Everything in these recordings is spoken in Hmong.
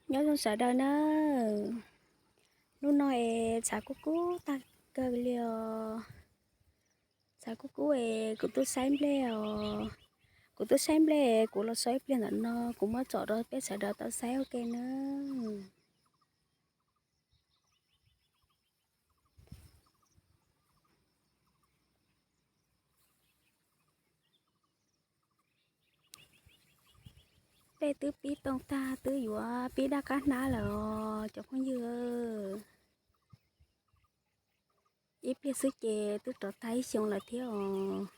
Nyob zoo sawv daws na, hnub no es tshav kub kub tag kawg li os. Tshav kub kub es kuv tuaj saib nplej os. Kuv tuaj saib nplej, kuv los so ib pliag ntawm no, kuv muab tsom rau peb sawv daws tau saib ua ke nawb. Peb twb pib tooj tag, twb yuav pib daj qab hnab lawm os cov phooj ywg. Ib pliag xwb ces twb rov tag ib xyoo lawm thiab os.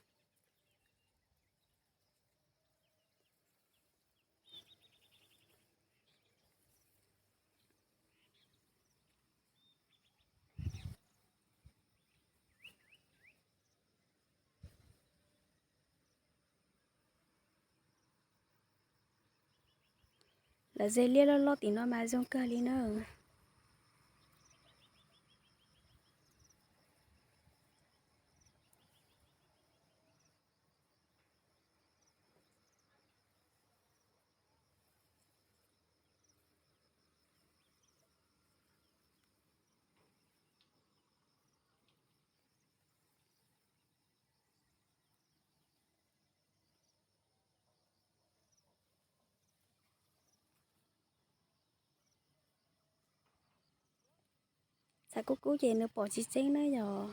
Lawv ze liaj loj loj tim no mas zoo kawg li na. Tshav kub kub ces nws pom tsis tseeb na yog,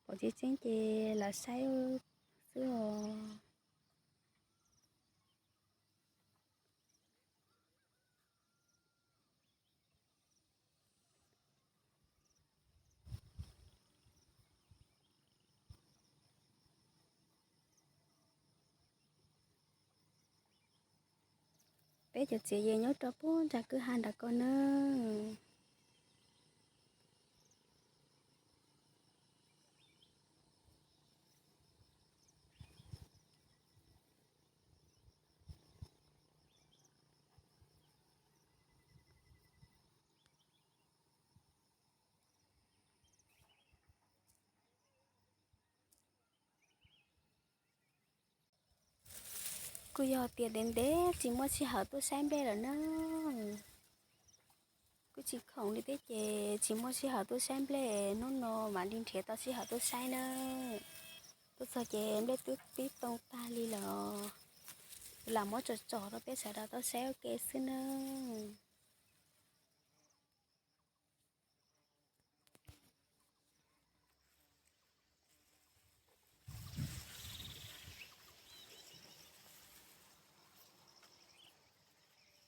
pom tsis tseeb ces lam saib xwb os. Peb cov txiv yeej nyob rau puag nram kwj ha nram ko nawb. Kuj yog tias ntev ntev tsis muaj sij hawm tuaj saib nplej lawm na. Kuj tsis khoom li thiab ces tsis muaj sij hawm tuaj saib nplej, hnub no mam li nrhiav tau sij hawm tuaj saib na. Tuaj txog ces nplej twb pib tooj tag li lawm, lam muab tsom tsom rau peb sawv daws tau saib ua ke xwb nawb.